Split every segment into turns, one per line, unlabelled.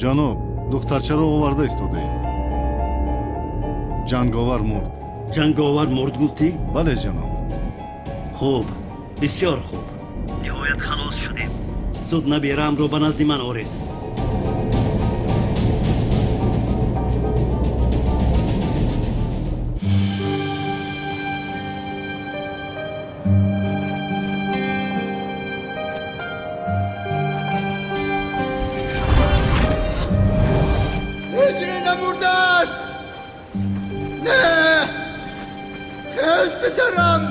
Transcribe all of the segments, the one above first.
Ҷаноб, духтарчаро оварда истодаем. Ҷанговар мурд.
Ҷанговар мурд, гуфтӣ?
Бале, ҷаноб.
Хуб, бисёр хуб, ниҳоят халос шудем. Зуд набераамро ба назди ман оред.
Ҳиҷрӣ намурдааст. Не, хез, писарам.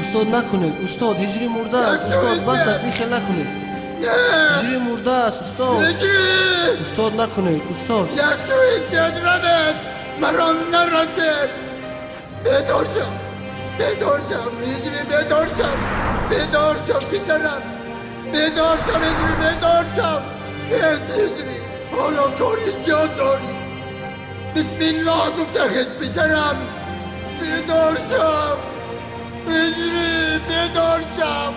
Устод, накунед, устод, Ҳиҷрӣ мурдааст. Устод, бас аст, ин хел накунед.
Не.
Ҳиҷрӣ мурдааст, устод.
Ҳиҷрӣ.
Устод, накунед, устод.
Як сӯи зиёд равед, маро нарасед. Бедор шав, бедор шав, Ҳиҷрӣ, бедор шав, бедор шав, писарам, бедор шав, Ҳиҷрӣ, бедор шав. Хез, Ҳиҷрӣ, ҳоло кори зиёд дорӣ. Бисмиллоҳ гуфта хез, писарам. Бедор шав, Ҳиҷрӣ, бедор шав.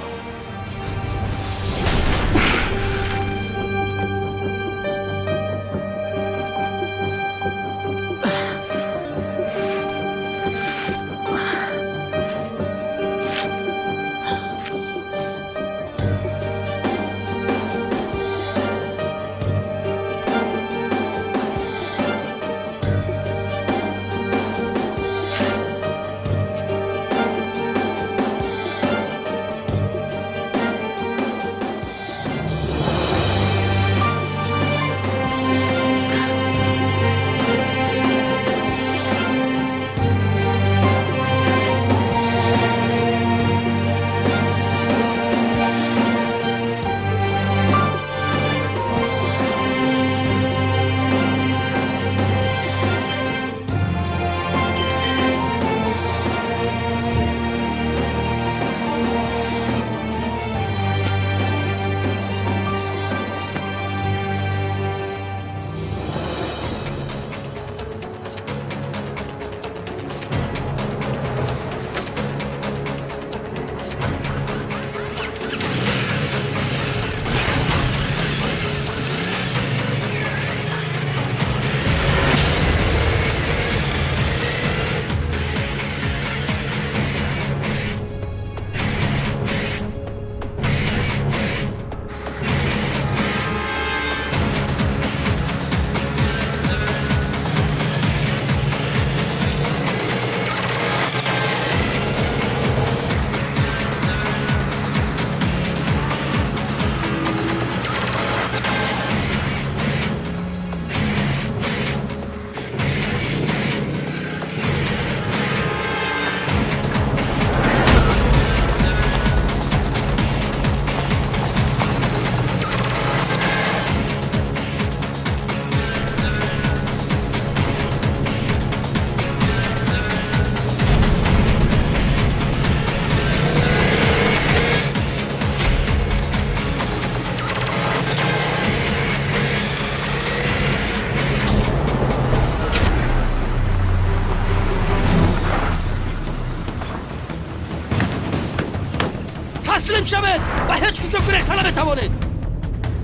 Таслим шавед ва ҳеҷ куҷо гурехта наметавонед.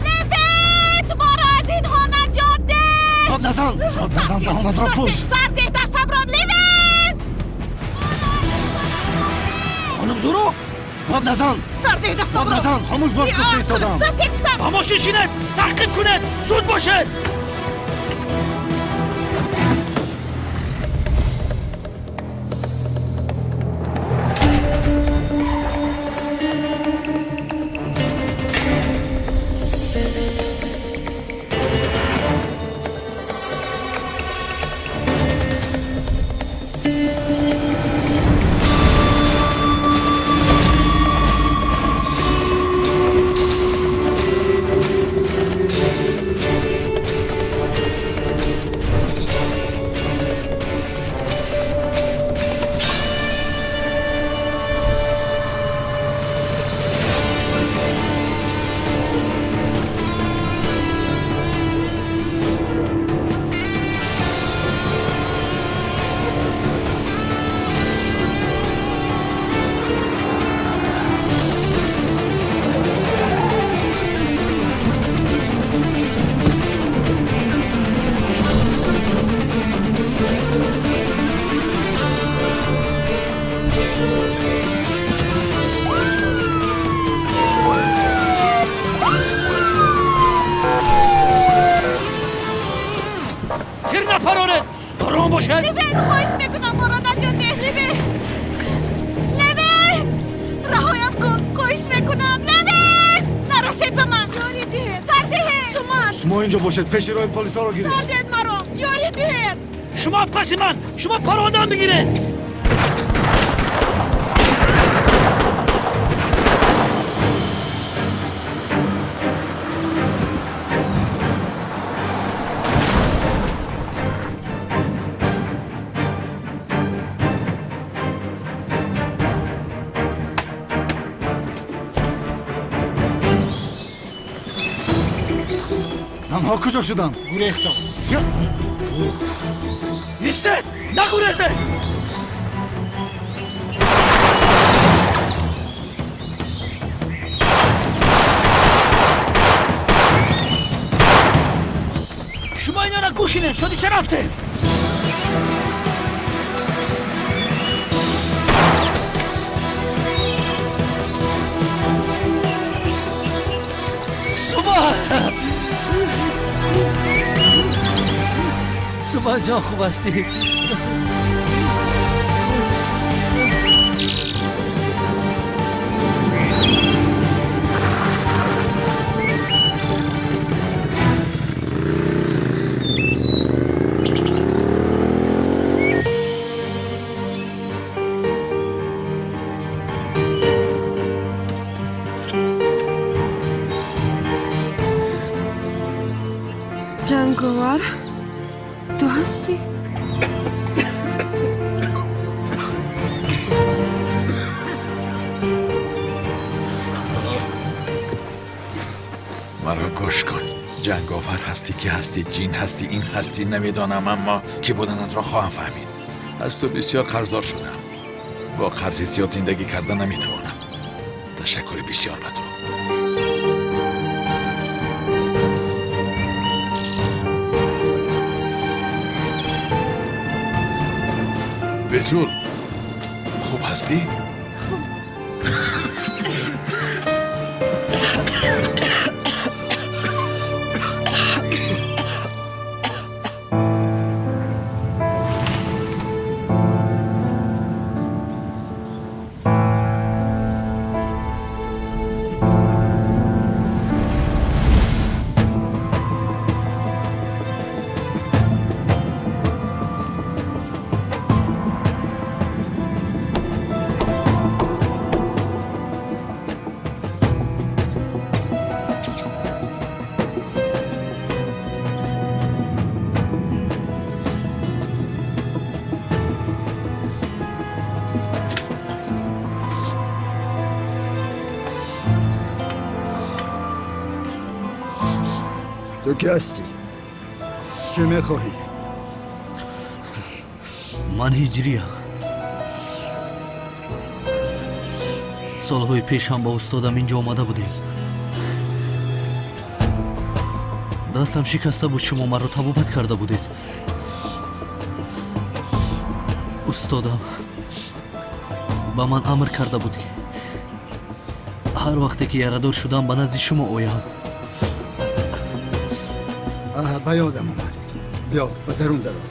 Левент, моро аз инҳо наҷот деҳ!
Дод назан, дод назан, даҳонатро пӯш.
Сар деҳ дастамро, Левент!
Хонум Зуро.
Дод назан.
Сар деҳ
Дод
дастамро!
назан, хомӯш бош, гуфта истодам.
Сар деҳ, гуфтам!
Ба мошин шинед, таҳқиқ кунед, зуд бошед.
бошед.
Левент, хоҳиш мекунам, моро наҷот деҳ, Левент. Левент, раҳоям кун, хоҳиш мекунам. Левент, нарасед ба ман. Ёрӣ диҳед, сар диҳед. Суман.
Шумо инҷо бошед, пеши роҳи полисҳоро гиред.
Сар диҳед маро, ёрӣ диҳед.
Шумо паси ман, шумо парводан бигиред.
Занҳо куҷо шуданд?
Гурехтанд. Истед, нагурезед. Шумо инора гурхинед, шоди ча рафтед? Суман! Суман ҷон, хуб ҳастӣ?
Ҷанговар, ту ҳастӣ?
Маро гӯш кун. Ҷанговар ҳастӣ, ки ҳастӣ, ҷин ҳастӣ, ин ҳастӣ, намедонам, аммо ки буданатро хоҳам фаҳмид. Аз ту бисёр қарздор шудам. Бо қарзи зиёд зиндагӣ карда наметавонам. Ташаккури бисёр ба ту. Бетул, хуб ҳастӣ?
Ту ки ҳастӣ? Чӣ мехоҳӣ?
Ман ҳиҷриям. Солҳои пеш ҳам ба устодам инҷо омада будем. Дастам шикаста буд, шумо маро табобат карда будед. Устодам ба ман амр карда буд, ки ҳар вақте ки ярадор шудам, ба назди шумо оям.
Ба ёдам омад. Биё, ба дарун даро.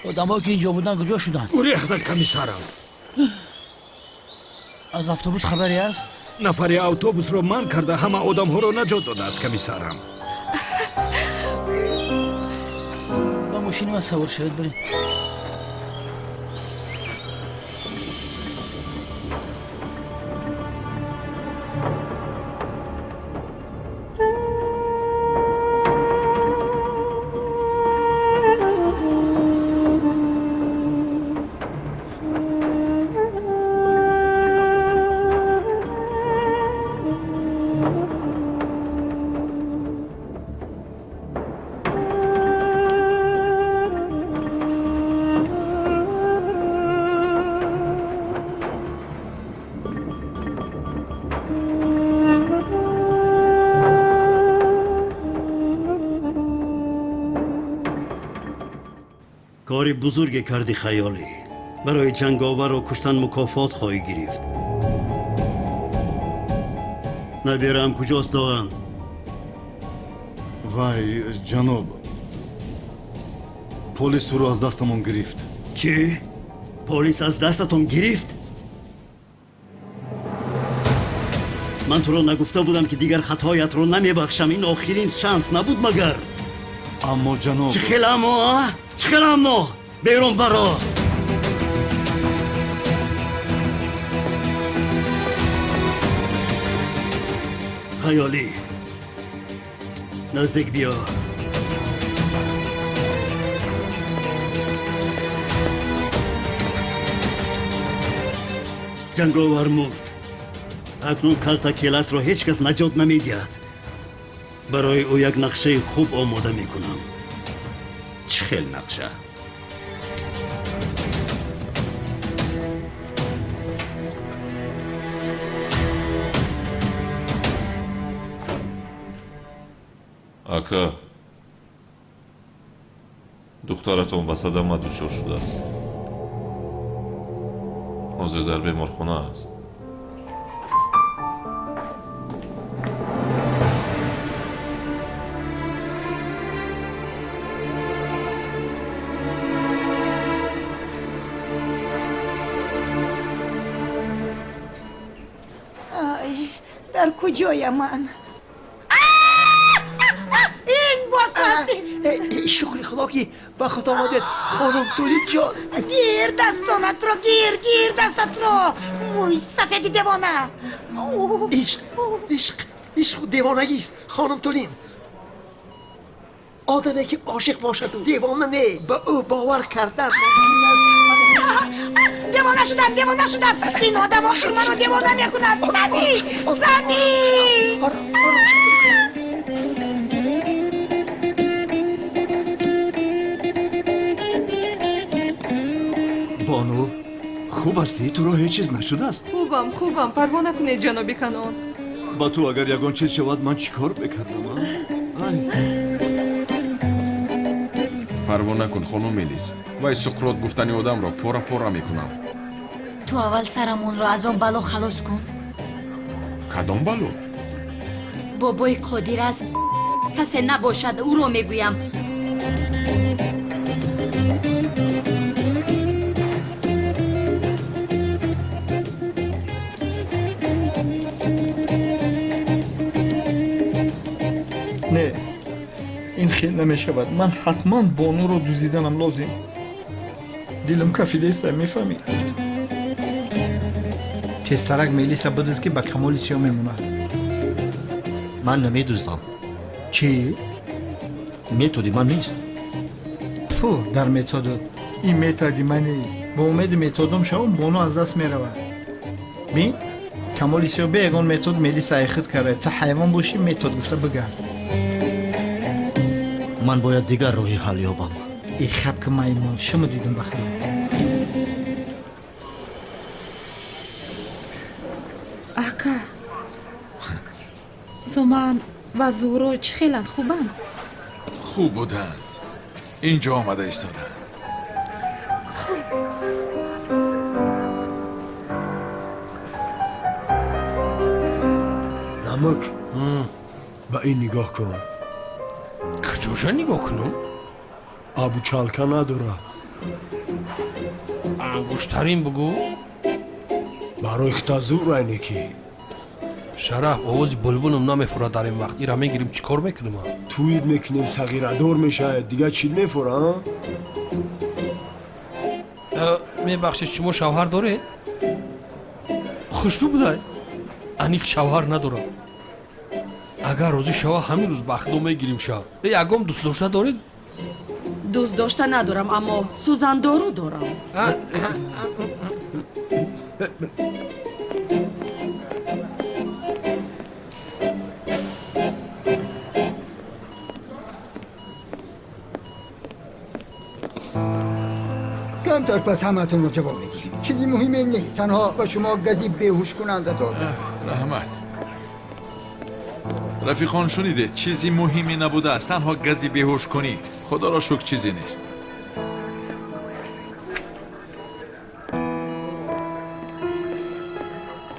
Одамҳое ки инҷо буданд, куҷо шуданд?
Гурехтанд, комиссарам.
Аз автобус хабаре аст?
Нафаре автобусро манъ карда, ҳама одамҳоро наҷот додааст, комиссарам.
Ба мошини ман савор шавед, биред.
Кори бузурге кардӣ, Хаёлӣ. Барои ҷанговарро куштан мукофот хоҳӣ гирифт. Набираам куҷост, Доған?
Вай, ҷаноб, полис ӯро аз дастамон гирифт.
Чӣ? Полис аз дастатон гирифт? Ман туро нагуфта будам, ки дигар хатоятро намебахшам? Ин охирин шанс набуд магар?
Аммо, ҷаноб.
Чӣ хел аммо, а? Чӣ хел аммо? Берун баро! Хаёлӣ, наздик биё. Ҷанговар мурд. Акнун калта келасро ҳеҷ кас наҷот намедиҳад. Барои ӯ як нақшаи хуб омода мекунам.
Чӣ хел нақша?
Ака, духтаратон ба садама дучор шудааст, ҳозир дар беморхона аст.
Ай, дар куҷоя ман? Ин боз ту ҳастӣ?
Шукри Худо, ки ба худ омадед, хонум Тулинҷон.
Гир дастонатро, гир, гир дастатро, мӯи сафеди девона!
Ишқ, ишқ, ишқу девонагист, хонум Тулин. Одаме ки ошиқ бошаду девона не, ба ӯ бовар кардан мумкин аст.
Девона шудам, девона шудам! Ин одам охир маро девона мекунад! Сами, Сами!
Бону, хуб ҳастӣ? Туро ҳеҷ чиз нашудааст?
Хубам, хубам, парво накунед, ҷаноби Канон.
Ба ту агар ягон чиз шавад, ман чӣ кор мекардам, а? Ай!
Парво накун, хонум Мелис, вай Суқрот гуфтани одамро пора пора мекунам.
Ту аввал сарамонро аз он бало халос кун.
Кадом бало?
Бобои Қодир аст, касе набошад, ӯро мегӯям.
Не, ин хел намешавад. Ман ҳатман бонуро дуздиданам лозим. Дилам кафидаеста, мефаҳмӣ? Тезтарак Мелиса бидиз, ки ба Камоли Сиёҳ мемонад.
Ман намедуздам.
Чӣ?
Методи ман нест.
Фу дар методот! Ин методи ман нест. Бо умеди методом шавам, бону аз даст меравад. Бин, Камоли Сиёҳ бе ягон метод Мелиса айхид карда. Ту ҳайвон бошӣ, метод гуфта бигард.
Ман бояд дигар роҳи ҳал ёбам.
И хаб ки маймун, шумо дидум, ба Худо.
Ака, Суман ва Зуҳро чӣ хеланд, хубанд?
Хуб буданд, инҷо омада истоданд.
Хуб.
Намак, ба ин нигоҳ кун.
Куҷоша нигоҳ кунам?
Абучалка надора.
Ангуштарин бугӯ.
Барои хита зур айнеки.
Шараф, овози булбулам намефурад дар ин вақт. Ира мегирим, чӣ кор мекунем?
Туид мекунем, сағирадор мешавад, дигар чӣ мефура?
Мебахшед, шумо шавҳар доред? Хушрӯ будай, аниқ шавҳар надорам. Агар розӣ шава, ҳамин рӯз ба худо мегирим ша. Ягон дӯстдошта доред?
Дӯстдошта надорам, аммо сӯзандору дорам.
Камтар пас ҳаматонро ҷавоб медиҳем. Чизи муҳиме нест, танҳо ба шумо гази беҳушкунанда додам.
Раҳмат, рафиқон. Шунидед, чизи муҳиме набудааст, танҳо гази беҳушкунӣ. Худоро шукр, чизе нест.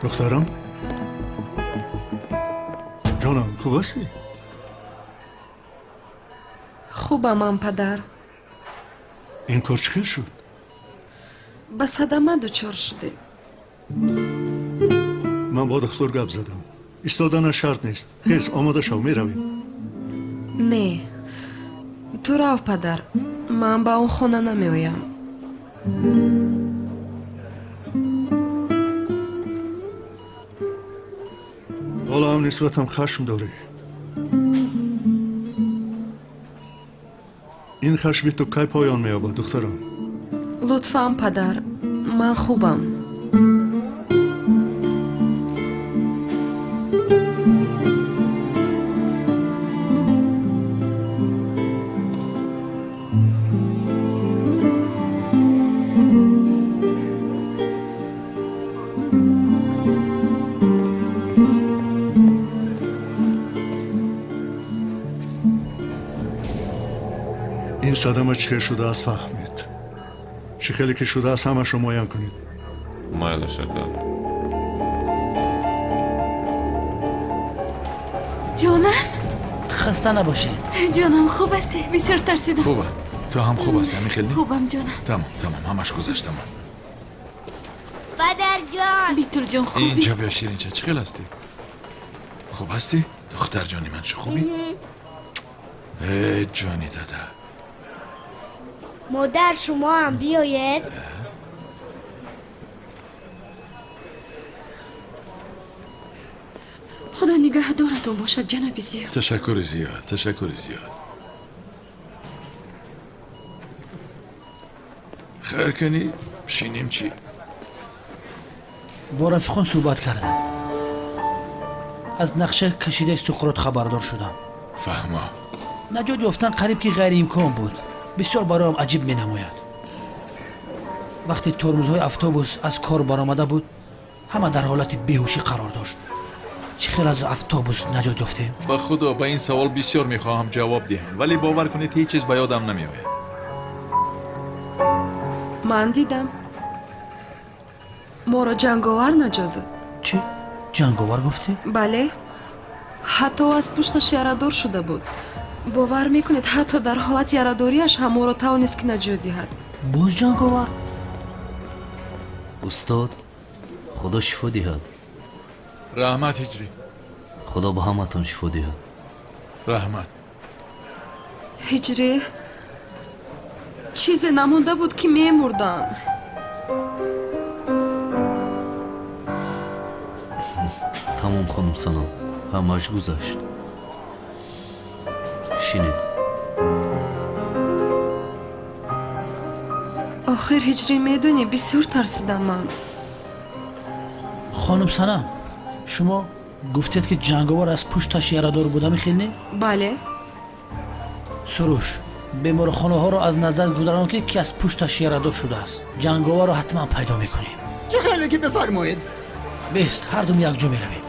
Духтарам.
Ҷонам, хуб ҳастӣ?
Хубамам, падар.
Ин кор чӣ хел шуд?
Ба садама дучор шудем.
Ман бо духтур гап задам, истоданаш шарт нест. Хез, омода шав, меравем.
Не, ту рав, падар, ман ба он хона намеоям.
Ҳоло ҳам нисбатам хашм дорӣ? Ин хашми ту кай поён меёбад, духтарам?
Лутфан, падар, ман хубам.
Ин садама чӣ хел шудааст, фаҳмед. Чӣ хеле ки шудааст, ҳамашро муайян кунед.
Майлаш, ака.
Ҷонам.
Хаста набошед.
Ҷонам, хуб ҳастӣ? Бисёр тарсидам.
Хубам, ту ҳам хуб ҳастӣ, ҳамин хел не?
Хубам, ҷонам.
Тамом, тамом, ҳамаш гузашт, тамом.
Падарҷон. Битулҷон, хубӣ?
Инҷо биё, ширинча, чӣ хел ҳастӣ? Хуб ҳастӣ, духтарҷони ман? Чӣ хубӣ? Э, ҷони дада.
Модар, шумо ҳам биёед.
Худо нигаҳдоратон бошад, ҷаноби Зиё.
Ташаккури зиёд, ташаккури зиёд. Хайр, кани шинем чӣ?
Бо рафиқон суҳбат кардам, аз нақша кашидаи Суқрот хабардор шудам.
Фаҳмо.
Наҷот ёфтан қариб ки ғайриимкон буд. Бисёр бароям аҷиб менамояд. Вақте тормузҳои автобус аз кор баромада буд, ҳама дар ҳолати беҳушӣ қарор дошт. Чӣ хел аз автобус наҷот ёфтем?
Ба худо, ба ин савол бисёр мехоҳам ҷавоб диҳам, вале бовар кунед, ҳеҷ чиз ба ёдам намеояд.
Ман дидам, моро ҷанговар наҷот дод.
Чӣ? Ҷанговар гуфтӣ?
Бале, ҳатто аз пушташ ярадор шуда буд. Бовар мекунед, ҳатто дар ҳолати ярадориаш ҳам моро тавонист, ки наҷот диҳад.
Боз ҷанговар?
Устод, худо шифо диҳад.
Раҳмат, Ҳиҷрӣ.
Худо ба ҳаматон шифо диҳад.
Раҳмат.
Ҳиҷрӣ, чизе намонда буд, ки мемурдам.
Тамом, хонум Санам, ҳамааш гузашт. Шинед.
Охир, Ҳиҷрӣ, медонӣ, бисёр тарсидам ман.
Хонум Санам, шумо гуфтед, ки ҷанговар аз пушташ ярадор буд, ҳамин хел не?
Бале.
Суруш, беморхонаҳоро аз назар гузарон, ки аз пушташ ярадор шудааст. Ҷанговарро ҳатман пайдо мекунем.
Чӣ хеле ки бифармоед.
Бест, ҳардум якҷо меравем.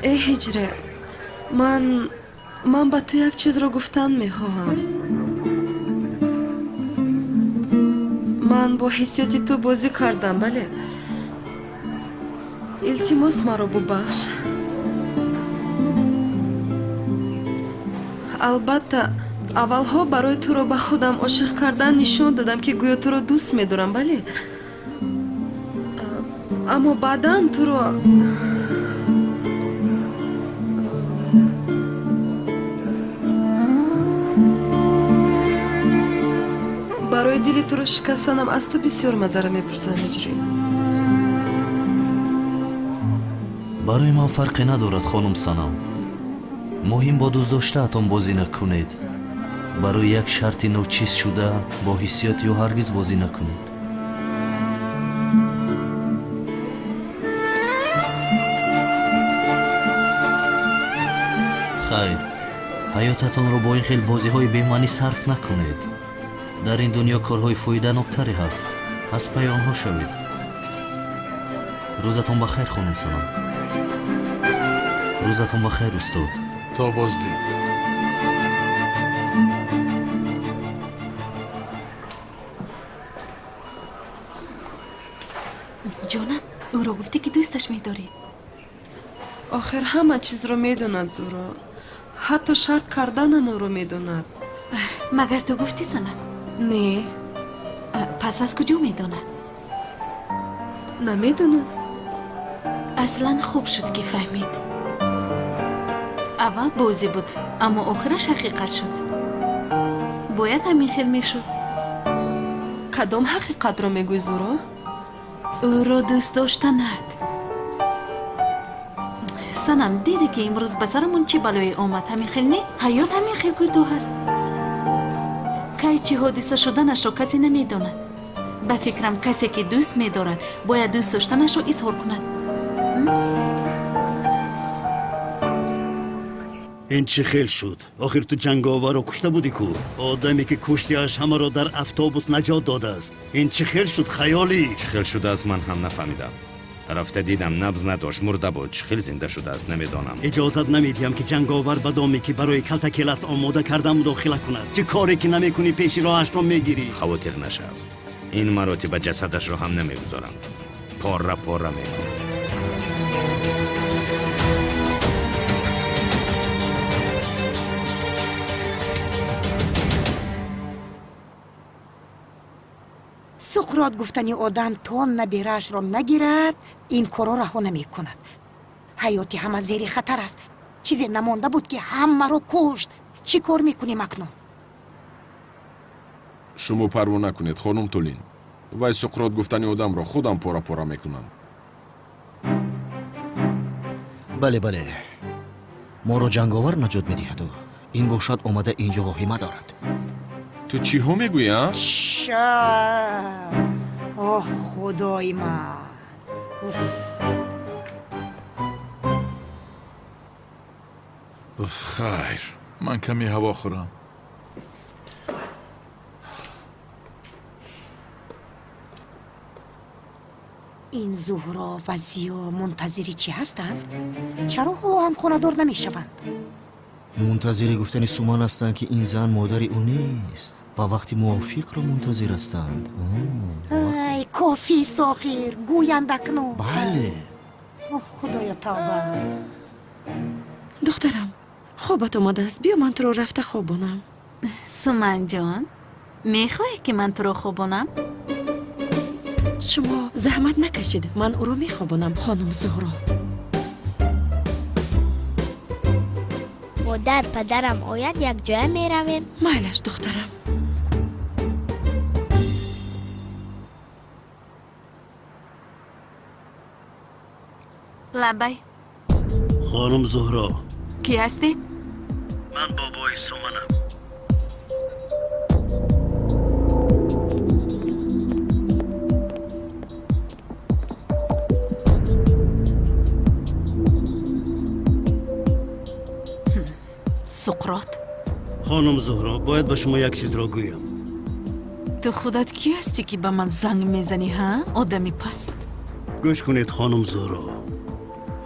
Э, Ҳиҷре, ман ба ту як чизро гуфтан мехоҳам. Ман бо ҳиссиёти ту бозӣ кардам, бале. Илтимос, маро бубахш. Албатта, аввалҳо барои туро ба худам ошиқ кардан нишон додам, ки гӯё туро дӯст медорам, бале, аммо баъдан туро барои дили туро шикастанам аз ту бисёр мазара мепурсам, Ҳиҷрӣ.
Барои ман фарқе надорад, хонум Санам. Муҳим, бо дӯстдоштаатон бозӣ накунед. Барои як шарти ночиз шуда бо ҳиссиёти ӯ ҳаргиз бозӣ накунед. Хайр, ҳаётатонро бо ин хел бозиҳои бемаънӣ сарф накунед. Дар ин дунё корҳои фоиданоктаре ҳаст, аз пайи онҳо шавед. Рӯзатон ба хайр, хонум Санам. Рӯзатон ба хайр, устод.
То боздид.
Ҷонам, ӯро гуфтӣ, ки дӯсташ медорӣ?
Охир ҳама чизро медонад, Зуро. Ҳатто шарт карданамонро медонад.
Магар ту гуфтӣ, Санам?
Не.
Пас аз куҷо медонад?
Намедонам.
Аслан хуб шуд, ки фаҳмид. Аввал бозӣ буд, аммо охираш ҳақиқат шуд. Бояд ҳамин хел мешуд.
Кадом ҳақиқатро мегӯй, Зуро?
Ӯро дӯст доштанат. Санам, диде, ки имрӯз ба сарамон чӣ балое омад, ҳамин хел не? Ҳаёт ҳамин хел кӯтоҳ аст. Кай чӣ ҳодиса шуданашро касе намедонад. Ба фикрам, касе ки дӯст медорад, бояд дӯст доштанашро изҳор кунад.
Ин чӣ хел шуд? Охир ту ҷанговарро кушта будӣ ку? Одаме ки куштиаш, ҳамаро дар автобус наҷот додааст. Ин чӣ хел шуд, хаёлӣ?
Чӣ хел шудааст, ман ҳам нафаҳмидам. Рафта дидам, набз надошт, мурда буд. Чӣ хел зинда шудааст, намедонам.
Иҷозат намедиҳам, ки ҷанговар ба доме, ки барои Калтакелас омода кардам, мудохила кунад. Чӣ коре ки намекунӣ, пеши роҳашро мегирӣ.
Хавотир нашав, ин маротиба ҷасадашро ҳам намегузорам, пора пора мекунам.
Суқрот гуфтани одам то набираашро нагирад, ин корро раҳо намекунад. Ҳаёти ҳама зери хатар аст. Чизе намонда буд, ки ҳамаро кушт. Чӣ кор мекунем акнун?
Шумо парво накунед, хонум Тулин. Вай Суқрот гуфтани одамро худам пора пора мекунам.
Бале, бале, моро ҷанговар наҷот медиҳаду ин бошад омада инҷо воҳима дорад.
Ту чиҳо мегӯӣ, а?
Оҳ, худои ман!
Уф, хайр, ман каме ҳаво хӯрам.
Ин Зуҳро ва Зиё мунтазири чӣ ҳастанд? Чаро ҳоло ҳам хонадор намешаванд?
Мунтазири гуфтани Суман ҳастанд, ки ин зан модари ӯ нест, ва вақти мувофиқро мунтазир ҳастанд.
Ай, кофист, охир гӯянд акнун.
Бале.
Оҳ, худоё, тавба!
Духтарам, хобат омадааст, биё ман туро рафта хобонам.
Суманҷон, мехоҳӣ, ки ман туро хобонам?
Шумо заҳмат накашед, ман ӯро мехобонам, хонум Зуҳро.
Модар, падарам ояд, якҷоя меравем.
Майлаш, духтарам.
Лабай.
Хонум Зуҳро.
Кӣ ҳастед?
Ман бобои Суманам.
Суқрот.
Хонум Зуҳро, бояд ба шумо як чизро гӯям.
Ту худат кӣ ҳастӣ, ки ба ман занг мезанӣ, ҳа, одами паст?
Гӯш кунед, хонум Зуҳро,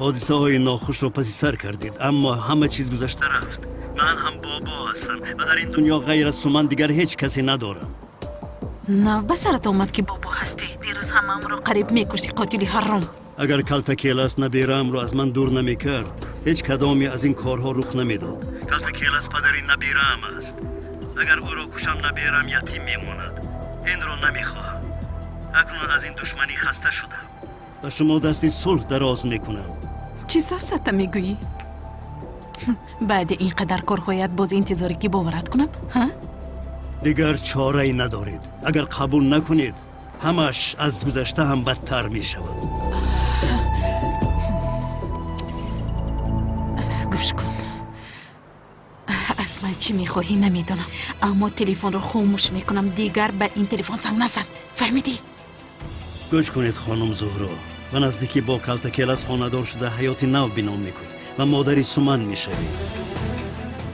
ҳодисаҳои нохушро паси сар кардед, аммо ҳама чиз гузашта рафт. Ман ҳам бобо ҳастам ва дар ин дунё ғайр аз Суман дигар ҳеҷ касе надорам.
Нав ба сарат омад, ки бобо ҳастӣ? Дирӯз ҳамаамро қариб мекушти, қотили ҳарром.
Агар Калтакелас набераамро аз ман дур намекард, ҳеҷ кадоме аз ин корҳо рух намедод. Калтакелас падари набераам аст. Агар ӯро кушам, набераам ятим мемонад. Инро намехоҳам. Акнун аз ин душманӣ хаста шудам, ба шумо дасти сулҳ дароз мекунам.
Чӣ сафсата мегӯӣ? Баъди ин қадар корҳоят боз интизоре, ки боварат кунам, ҳа?
Дигар чорае надоред. Агар қабул накунед, ҳамааш аз гузашта ҳам бадтар мешавад.
Гӯш кун, аз ман чӣ мехоҳӣ, намедонам, аммо телефонро хомӯш мекунам. Дигар ба ин телефон занг назан, фаҳмидӣ?
Гӯш кунед, хонум Зуҳро, ба наздикӣ бо Калтакелас хонадор шуда, ҳаёти нав бино мекунед ва модари Суман мешавед.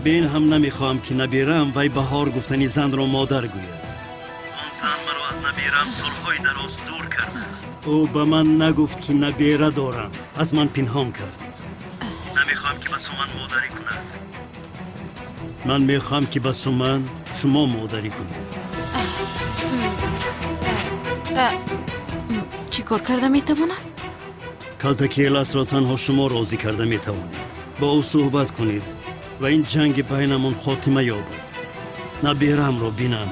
Бе ин ҳам намехоҳам, ки набераам вай Баҳор гуфтани занро модар гӯяд. Он зан маро аз набераам солҳои дароз дур кардааст. Ӯ ба ман нагуфт, ки набера дорам, аз ман пинҳон кард. Намехоҳам, ки ба Суман модарӣ кунад. Ман мехоҳам, ки ба Суман шумо модарӣ кунед.
Чӣ кор карда метавонам?
Калтакеласро танҳо шумо розӣ карда метавонед. Бо ӯ суҳбат кунед ва ин ҷанги байнамон хотима ёбад. Набераамро бинам.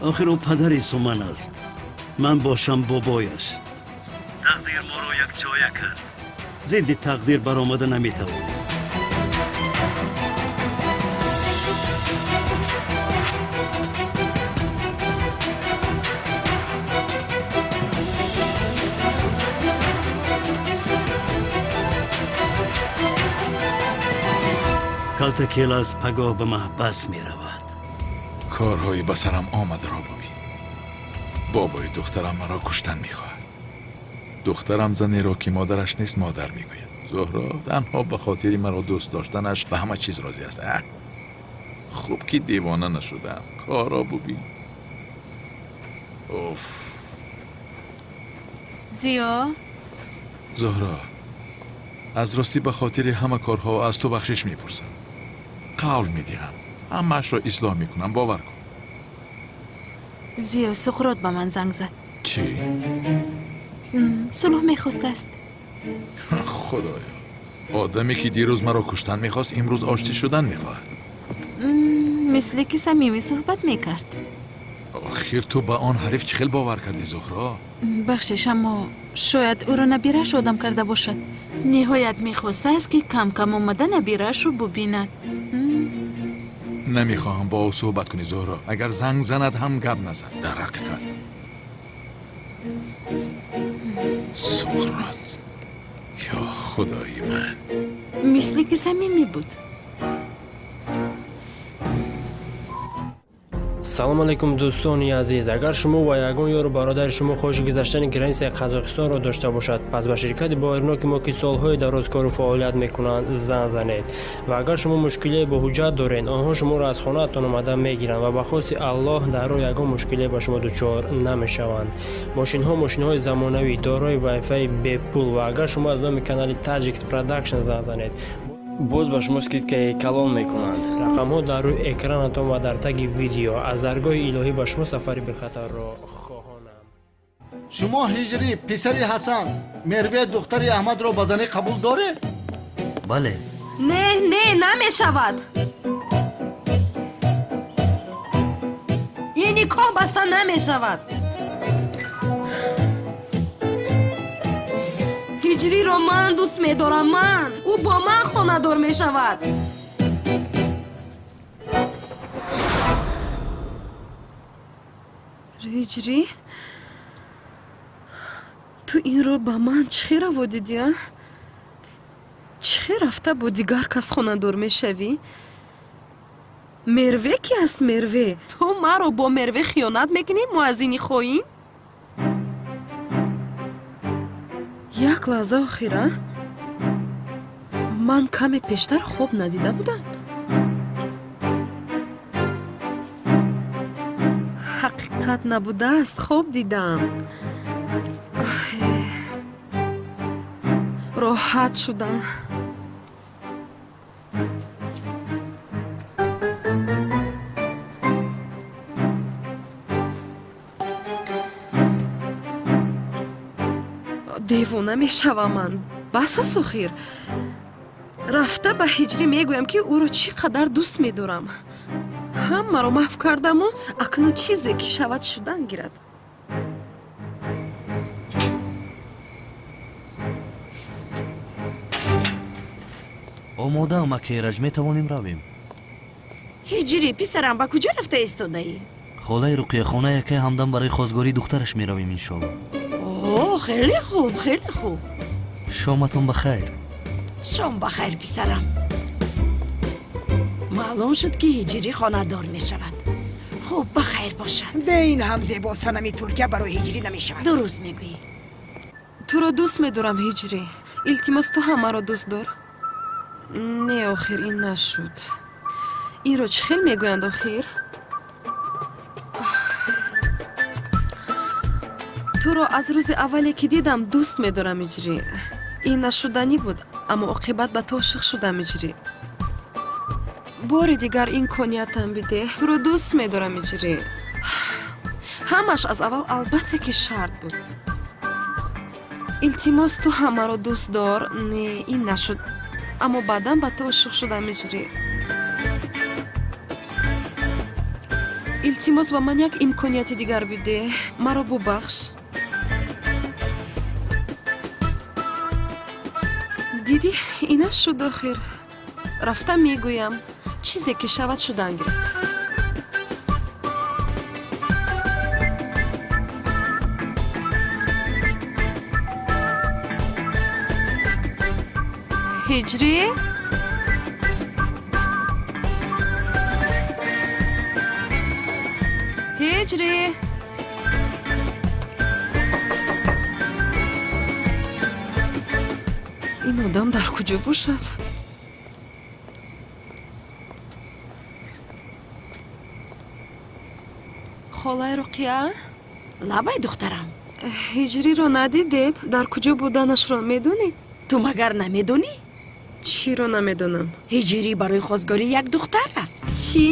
Охир ӯ падари Суман аст, ман бошам бобояш. Тақдир моро якҷоя кард, зидди тақдир баромада наметавонем. Калтакелас пагоҳ ба маҳбас меравад.
Корҳои ба сарам омадаро бубин. Бобои духтарам маро куштан мехоҳад. Духтарам занеро, ки модараш нест, модар мегӯяд. Зуҳро танҳо ба хотири маро дӯст доштанаш ба ҳама чиз розӣ аст. Хуб ки девона нашудам. Корро бубин. Уф.
Зиё.
Зуҳро, аз ростӣ ба хотири ҳама корҳо аз ту бахшиш мепурсам. Қавл медиҳам, ҳамаашро ислоҳ мекунам, бовар кун.
Зиё, Суқрот ба ман занг зад.
Чӣ?
Сулҳ мехостааст.
Худоё, одаме ки дирӯз маро куштан мехост, имрӯз оштӣ шудан мехоҳад.
Мисле ки самимӣ суҳбат мекард.
Охир ту ба он ҳариф чӣ хел бовар кардӣ, Зуҳро?
Бахшиш, аммо шояд ӯро набирааш одам карда бошад. Ниҳоят мехостааст, ки кам-кам омада набираашро бубинад.
Намехоҳам бо ӯ суҳбат кунӣ, Зуҳро. Агар занг занад ҳам гап назан. Дар ҳақиқат Суқрот, ё худои ман.
Мисле ки самимӣ буд.
Салом алейкум, дӯстони азиз. Агар шумо ва ягон ёру бародари шумо хоҳиши гузаштани границаи Қазоқистонро дошта бошад, пас ба ширкати боварноки мо, ки солҳои дароз кору фаъолият мекунанд, занг занед. Ва агар шумо мушкилие бо ҳуҷҷат доред, онҳо шуморо аз хонаатон омада мегиранд ва ба хости Аллоҳ дар роҳ ягон мушкилие ба шумо дучор намешаванд. Мошинҳо мошинҳои замонавӣ, дорои вайфаи бепул, ва агар шумо аз номи канали Таҷикс Продакшн занг занед, боз ба шумо скидкаи калон мекунанд. Рақамҳо дар рӯи экранатон ва дар таги видео. Аз даргоҳи илоҳӣ ба шумо сафари бехатарро хоҳонам.
Шумо Ҳиҷрӣ, писари Ҳасан, Мерве, духтари Аҳмадро ба занӣ қабул доред?
Бале.
Не, не, намешавад. Ин никоҳ баста намешавад. Ҳиҷриро ман дӯст медорам, ман. Ӯ бо ман хонадор мешавад. Ҳиҷрӣ, ту инро ба ман чӣ хел раво дидӣ, а? Чӣ хел рафта бо дигар кас хонадор мешавӣ? Мерве ки аст, Мерве? Ту маро бо Мерве хиёнат мекунӣ, муаззини хоин? Як лаҳза, охир, а? Ман каме пештар хоб надида будам? Ҳақиқат набудааст, хоб дидам. Роҳат шудам. Девона мешавам ман. Бас аст, охир. Рафта ба Ҳиҷрӣ мегӯям, ки ӯро чӣ қадар дӯст медорам. Ҳамаро маҳв кардаму акнун чизе ки шавад шудан гирад.
Омодаам, акераҷ, метавонем равем.
Ҳиҷрӣ, писарам, ба куҷо рафта истодаӣ?
Холаи Руқия, хонаи якаи Ҳамдам барои хостгории духтараш меравем, иншоалло.
О, хеле хуб, хеле хуб.
Шоматон ба хайр.
Шом ба хайр, писарам. Маълум шуд, ки Ҳиҷрӣ хонадор мешавад. Хуб, ба хайр бошад.
Бе ин ҳам зебо санами Туркия барои Ҳиҷрӣ намешавад.
Дуруст мегӯӣ.
Туро дӯст медорам, Ҳиҷрӣ. Илтимос, ту ҳам маро дӯст дор. Не, охир, ин нашуд. Инро чӣ хел мегӯянд, охир? Туро аз рӯзи аввале ки дидам дӯст медорам, Ҳиҷрӣ. Ин нашуданӣ буд, аммо оқибат ба ту ошиқ шудам, Ҳиҷрӣ. Бори дигар имкониятам бидеҳ. Туро дӯст медорам, Ҳиҷрӣ. Ҳамаш аз аввал албатта ки шарт буд. Илтимос, ту ҳам маро дӯст дор. Не, ин нашуд, аммо баъдан ба ту ошиқ шудам, Иҷрӣ. Илтимос, ба ман як имконияти дигар бидеҳ, маро бубахш. Дидӣ, инаш шуд охир. Рафта мегӯям, чизе ки шавад, шудан гирад. Ҳиҷрӣ, ҳиҷрӣ. Ин одам дар куҷо бошад? Холаи Руқия.
Лабай, духтарам.
Ҳиҷриро надидед? Дар куҷо буданашро медонед?
Ту магар намедонӣ?
Чиро намедонам?
Ҳиҷрӣ барои хостгорӣ як духтар рафт.
Чӣ?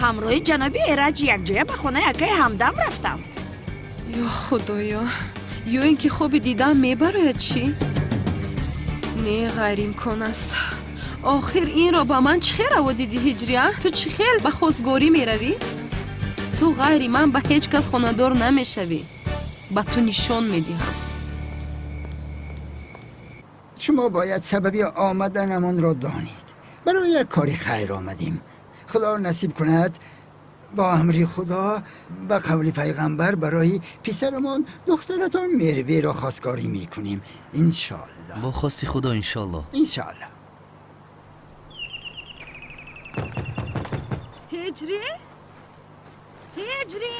Ҳамроҳи ҷаноби Эраҷ якҷоя ба хонаи акаи Ҳамдам рафтам.
Ё Худоё, ё ин ки хоби дидаам мебарояд, чӣ? Не, ғайриимкон аст. Охир инро ба ман чӣ хел раво дидӣ, Ҳиҷрӣ, а? Ту чӣ хел ба хостгорӣ меравӣ? Ту ғайри ман ба ҳеҷ кас хонадор намешавӣ. Ба ту нишон медиҳам.
Шумо бояд сабаби омаданамонро донед. Барои як кори хайр омадем. Худо насиб кунад, бо амри Худо, ба қавли пайғамбар, барои писарамон духтаратон Мерверо хостгорӣ мекунем, иншоалло.
Бо хости Худо, иншоалло.
Иншоалло.
Ҳиҷрӣ, ҳиҷрӣ.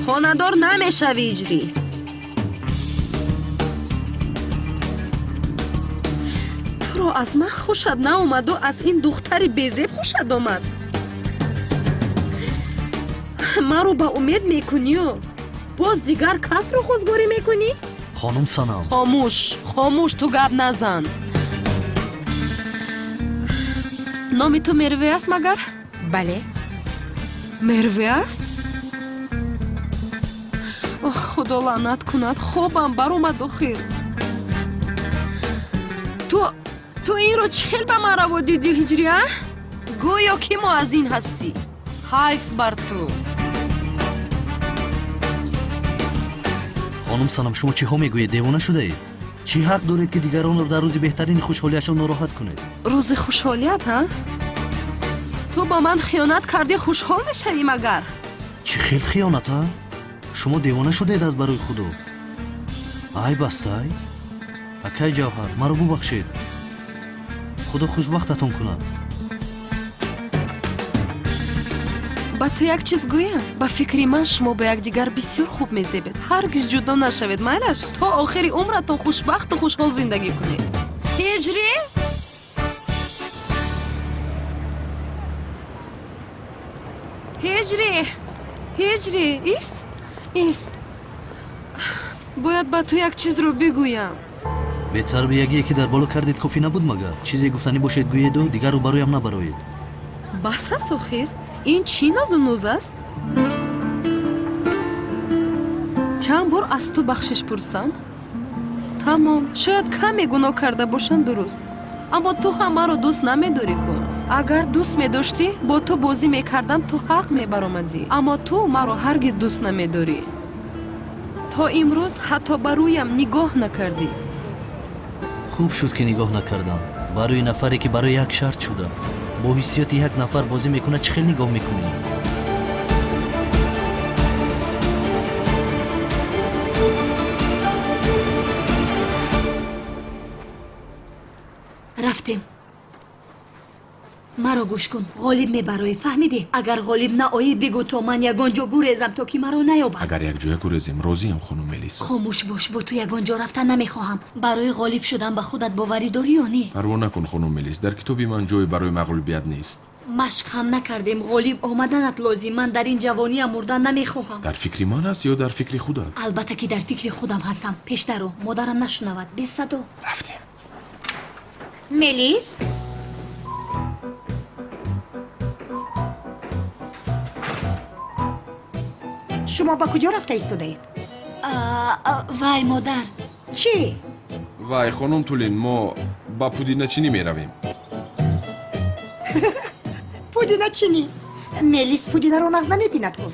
Хонадор намешавӣ, Иҷрӣ. Туро аз ман хушат наомаду аз ин духтари безеб хушат омад. Маро ба умед мекунию боз дигар касро хостгорӣ мекунӣ?
Хонум Санам.
Хомӯш, хомӯш, ту гап назан. Номи ту Мерве аст магар?
Бале.
Мерве аст? Оҳ, Худо лаънат кунад, хобам баромад охир. Ту инро чӣ хел ба ман раво дидӣ, Ҳиҷрӣ, а? Гӯё ки мо аз ин ҳастӣ. Ҳайф бар ту.
Хонум Санам, шумо чиҳо мегӯед? Девона шудаед? Чӣ ҳақ доред, ки дигаронро дар рӯзи беҳтарини хушҳолиашон нороҳат кунед?
Рӯзи хушҳолият, ҳа? Ту ба ман хиёнат кардӣ, хушҳол мешавӣ магар?
Чӣ хел хиёнат, а? Шумо девона шудаед аз барои Худо. Ай бастай, акай Ҷавҳар, маро бубахшед. Худо хушбахтатон кунад.
Ба ту як чиз гӯям, ба фикри ман шумо ба якдигар бисёр хуб мезебед. Ҳаргиз ҷудо нашавед, майлаш? То охири умратон хушбахту хушҳол зиндагӣ кунед. Ҳиҷрӣ, ҳиҷрӣ, ҳиҷрӣ, ист, ист. Бояд ба ту як чизро бигӯям.
Бетарбиягие ки дар боло кардед, кофӣ набуд магар? Чизе гуфтанӣ бошед, гӯеду дигарро бароям набароед.
Бас аст охир, ин чӣ нозу нуз аст? Чанд бор аз ту бахшиш пурсам? Тамом, шояд каме гуноҳ карда бошам, дуруст, аммо ту ҳам маро дӯст намедорӣ ку. Агар дӯст медоштӣ, бо ту бозӣ мекардам, ту ҳақ мебаромадӣ, аммо ту маро ҳаргиз дӯст намедорӣ. То имрӯз ҳатто ба рӯям нигоҳ накардӣ.
Хуб шуд, ки нигоҳ накардам. Барои нафаре, ки барои як шарт шуда бо ҳиссиёти як нафар бозӣ мекунад, чӣ хел нигоҳ мекунӣ?
Рафтем. Маро гӯш кун, ғолиб мебароӣ, фаҳмидӣ? Агар ғолиб наоӣ, бигӯ, то ман ягон ҷо гурезам, то ки маро наёбад.
Агар якҷоя гурезем, розиям, хонум Мелис.
Хомӯш бош, бо ту ягон ҷо рафта намехоҳам. Барои ғолиб шудан ба худат боварӣ дорӣ ё не?
Парво накун, хонум Мелис, дар китоби ман ҷой барои мағлубият нест.
Машқ ҳам накардем. Ғолиб омаданат лозим. Ман дар ин ҷавониам мурдан намехоҳам.
Дар фикри ман аст ё дар фикри худат?
Албатта, ки дар фикри худам ҳастам. Пештаро, модарам нашунавад. Бесадо.
Рафтем.
Мелис. Шумо ба куҷо рафта истодаед?
Вай, модар.
Чӣ?
Вай, хонум Тулин, мо ба пудиначинӣ меравем.
Пудиначинӣ? Мелис пудинаро нағз намебинад ку.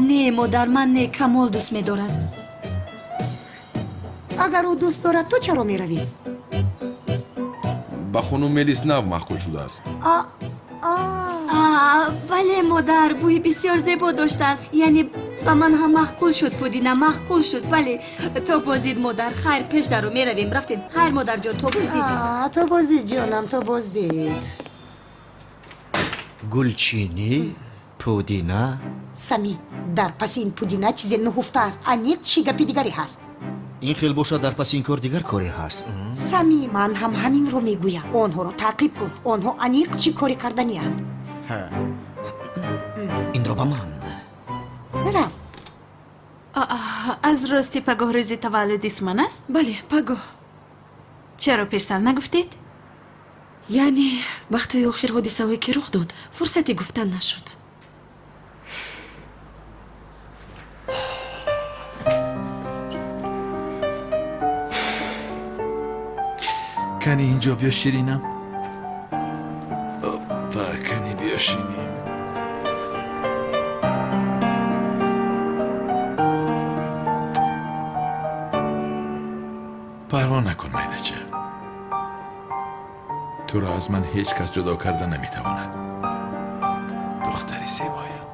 Не, модар, ман не, Камол дӯст медорад.
Агар ӯ дӯст дорад, ту чаро меравӣ?
Ба хонум Мелис нав маъқул шудааст.
Бале, модар, бӯи бисёр зебо доштааст. Яъне ба ман ҳам маъқул шуд, пудина маъқул шуд. Бале, то боздид, модар. Хайр, пеш даро меравем. Рафтем. Хайр, модарҷон, то боздид.
То боздид, ҷонам, то боздид.
Гулчинӣ, пудина.
Сами, дар паси ин пудина чизе нуҳуфта аст. Аниқ чӣ гапи дигаре ҳаст.
Ин хел бошад, дар паси ин кор дигар коре ҳаст.
Сами, ман ҳам ҳаминро мегӯям. Онҳоро таъқиб кун. Онҳо аниқ чӣ коре карданианд.
Инро ба ман.
Рафт.
Аз рости пагоҳ рӯзи таваллуди Суман аст?
Бале, пагоҳ.
Чаро пештар нагуфтед?
Яъне вақтҳои охир ҳодисаҳое ки рух дод, фурсате гуфтан нашуд.
Кани инҷо биё, ширинам. Опа, кани биё шинем. Парво накун, майдача. Туро аз ман ҳеҷ кас ҷудо карда наметавонад. Духтари зебоям.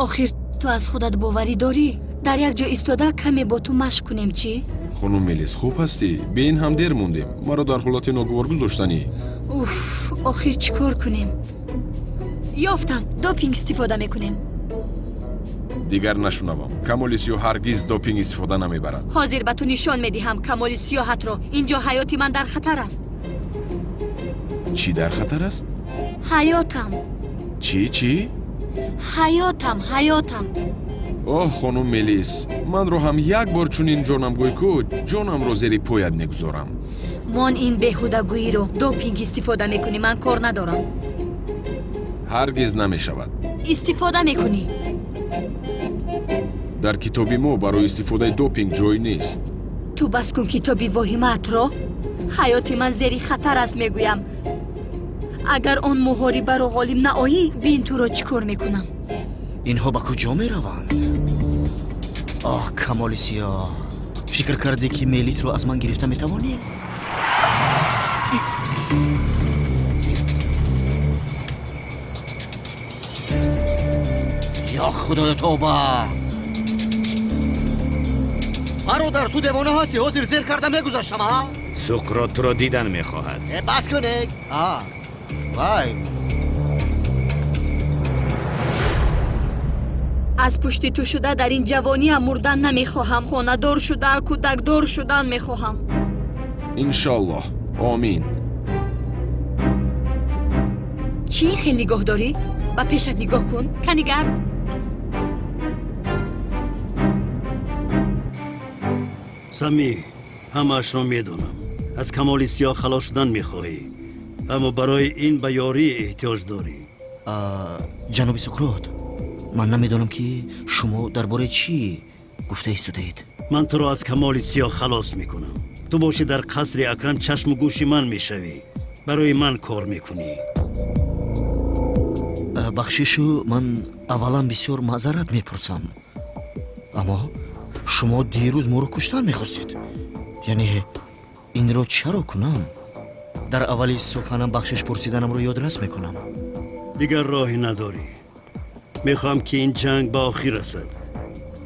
Охир ту аз худат боварӣ дорӣ? Дар як ҷо истода каме бо ту машқ кунем, чӣ?
Хонум Мелис, хуб ҳастӣ? Бе ин ҳам дер мондем. Маро дар ҳолати ногувор гузоштанӣ.
Уф, охир чӣ кор кунем? Ёфтам, допинг истифода мекунем.
Дигар нашунавам. Камоли сиёҳ ҳаргиз допинг истифода намебарад.
Ҳозир ба ту нишон медиҳам камоли сиёҳатро. Инҷо ҳаёти ман дар хатар аст.
Чӣ дар хатар аст?
Ҳаётам.
Чӣ, чӣ?
Ҳаётам, ҳаётам.
Оҳ, хонум Мелис, манро ҳам як бор чунин ҷонам гӯй ку, ҷонамро зери поят мегузорам.
Мон ин беҳудагӯиро. Допинг истифода мекунӣ, ман кор надорам.
Ҳаргиз намешавад.
Истифода мекунӣ.
Дар китоби мо барои истифодаи допинг ҷой нест.
Ту бас кун китоби воҳимаатро. Ҳаёти ман зери хатар аст, мегӯям. Агар он муҳорибаро ғолиб наоӣ, бин туро чӣ кор мекунам.
Инҳо ба куҷо мераванд? Оҳ, камоли сиёҳ, фикр кардӣ ки Мелисро аз ман гирифта метавонӣ? Ё худоё, тоба! Бародар, ту девона ҳастӣ? Ҳозир зер карда мегузаштам, а?
Суқрот туро дидан мехоҳад.
Бас кунед. Вай.
Аз пушти ту шуда дар ин ҷавониам мурдан намехоҳам. Хонадор шуда, кӯдакдор шудан мехоҳам.
Иншоллоҳ. Омин.
Чӣ хел нигоҳ дорӣ? Ба пешат нигоҳ кун. Канигар.
Сами, ҳамаашро медонам. Аз камоли сиёҳ халос шудан мехоҳӣ, аммо барои ин ба ёрӣ эҳтиёҷ дорӣ.
Ҷаноби Суқрот, ман намедонам ки шумо дар бораи чӣ гуфта истодаед.
Ман туро аз камоли сиёҳ халос мекунам. Ту бошӣ дар қасри Акрам чашму гӯши ман мешавӣ. Барои ман кор мекунӣ.
Бахшишу, ман аввалан бисёр маъзарат мепурсам. Аммо шумо дирӯз моро куштан мехостед. Яъне инро чаро кунам? Дар аввали суханам бахшиш пурсиданамро ёдрас мекунам.
Дигар роҳе надорӣ. Мехоҳам ки ин ҷанг ба охир расад.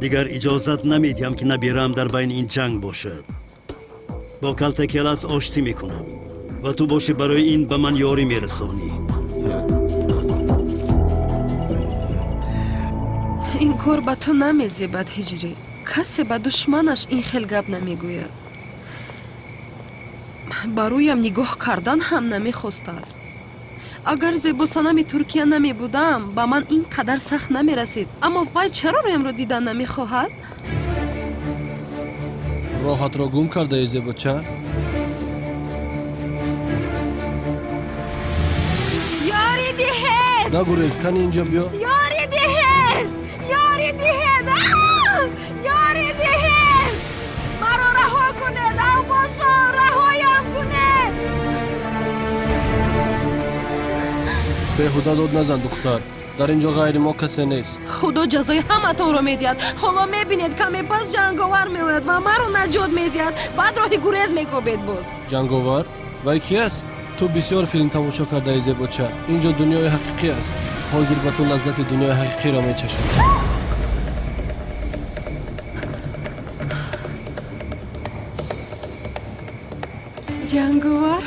Дигар иҷозат намедиҳам ки набираам дар байни ин ҷанг бошад. Бо Калтакелас оштӣ мекунам ва ту бошӣ барои ин ба ман ёрӣ мерасонӣ.
Ин кор ба ту намезебад, Ҳиҷрӣ. Касе ба душманаш ин хел гап намегӯяд. Ба рӯям нигоҳ кардан ҳам намехостааст. Агар зебосанами Туркия намебудам, ба ман ин қадар сахт намерасид. Аммо вай чаро рӯямро дидан намехоҳад?
Роҳатро гум кардаи, зебоча?
Ёрӣ диҳед!
Нагурез, кани инҷо биё.
Беҳуда дод назан, духтар, дар ин ҷо ғайри мо касе нест.
Худо ҷазои ҳаматонро медиҳад. Ҳоло мебинед, каме пас ҷанговар меояд ва маро наҷот медиҳад. Баъд роҳи гурез мекобед боз.
Ҷанговар? Вай ки аст? Ту бисёр филм тамошо кардаи, зебоча. Ин ҷо дунёи ҳақиқӣ аст. Ҳозир ба ту лаззати дунёи ҳақиқиро мечашам.
Ҷанговар.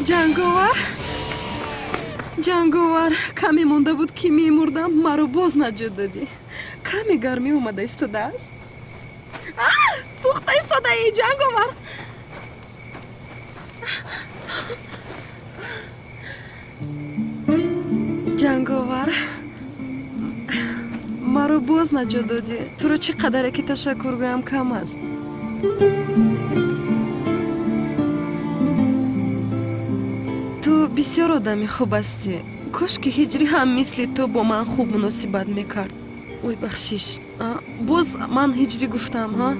Ҷанговар, ҷанговар, каме монда буд, ки мемурдам. Маро боз наҷот додӣ. Каме гармӣ омада истодааст. Сӯхта истодаӣ, ҷанговар. Ҷанговар, маро боз наҷот додӣ. Туро чӣ қадаре ки ташаккур гӯям, кам аст. Ту бисёр одами хуб ҳастӣ. Кош ки Ҳиҷрӣ ҳам мисли ту бо ман хуб муносибат мекард. Ой, бахшиш, боз ман Ҳиҷрӣ гуфтам. Ҳа,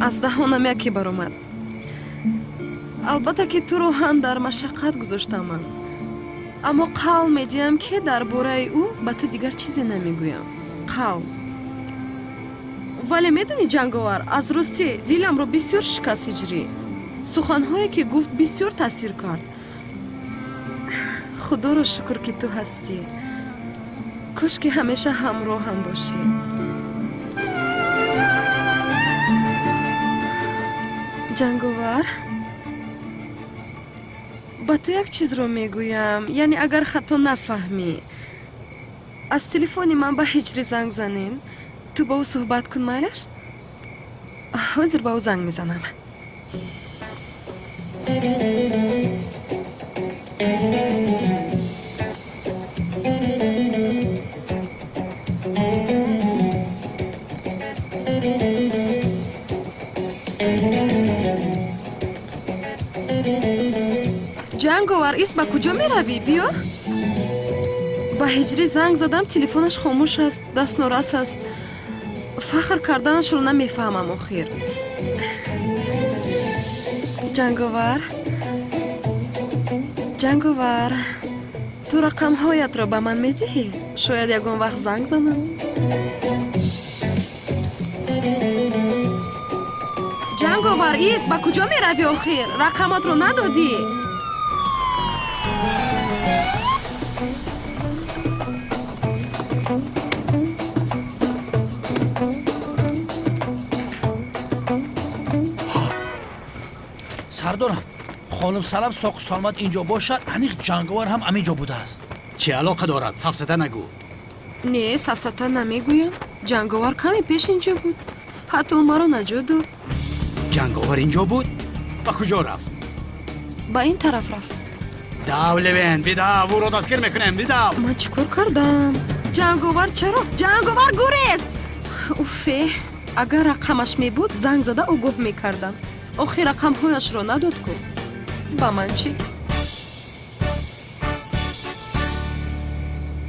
аз даҳонам яке баромад. Албатта, ки туро ҳам дар машаққат гузоштам ман, аммо қавл медиҳам, ки дар бораи ӯ ба ту дигар чизе намегӯям, қавл. Вале медонӣ, ҷанговар, аз ростӣ диламро бисёр шикаст Ҳиҷрӣ. Суханҳое ки гуфт, бисёр таъсир кард. Худоро шукр, ки ту ҳастӣ. Кош ки ҳамеша ҳамроҳам бошӣ. Ҷанговар, ба ту як чизро мегӯям, яъне агар хато нафаҳмӣ, аз телефони ман ба Ҳиҷрӣ занг занем, ту ба ӯ суҳбат кун, майлаш? Ҳозир ба ӯ занг мезанам. Ҷанговар, ист, ба куҷо меравӣ? Биё. Ба Ҳиҷрӣ занг задам, телефонаш хомӯш аст, дастнорас аст. Фахр карданашро намефаҳмам охир. Ҷанговар, ҷанговар, ту рақамҳоятро ба ман медиҳӣ? Шояд ягон вақт занг занам. Ҷанговар, ист, ба куҷо меравӣ охир? Рақамотро надодӣ.
Сардорам, хонум Салам соқу саломат инҷо бошад, аниқ ҷанговар ҳам аминҷо будааст.
Чӣ алоқа дорад? Сафсата нагӯ.
Не, сафсата намегӯям. Ҷанговар каме пеш инҷо буд, ҳатто маро наҷот дод.
Ҷанговар инҷо буд? Ба куҷо рафт?
Ба ин тараф рафт.
Дав, Левен, бидав, ӯро дастгир мекунем, бидав.
Ман чӣ кор кардам? Ҷанговар, чаро? Ҷанговар, гурез! Уфе. Агар рақамаш мебуд, занг зада огоҳ мекардам. Охир рақамҳояшро надод ку. Ба ман чӣ?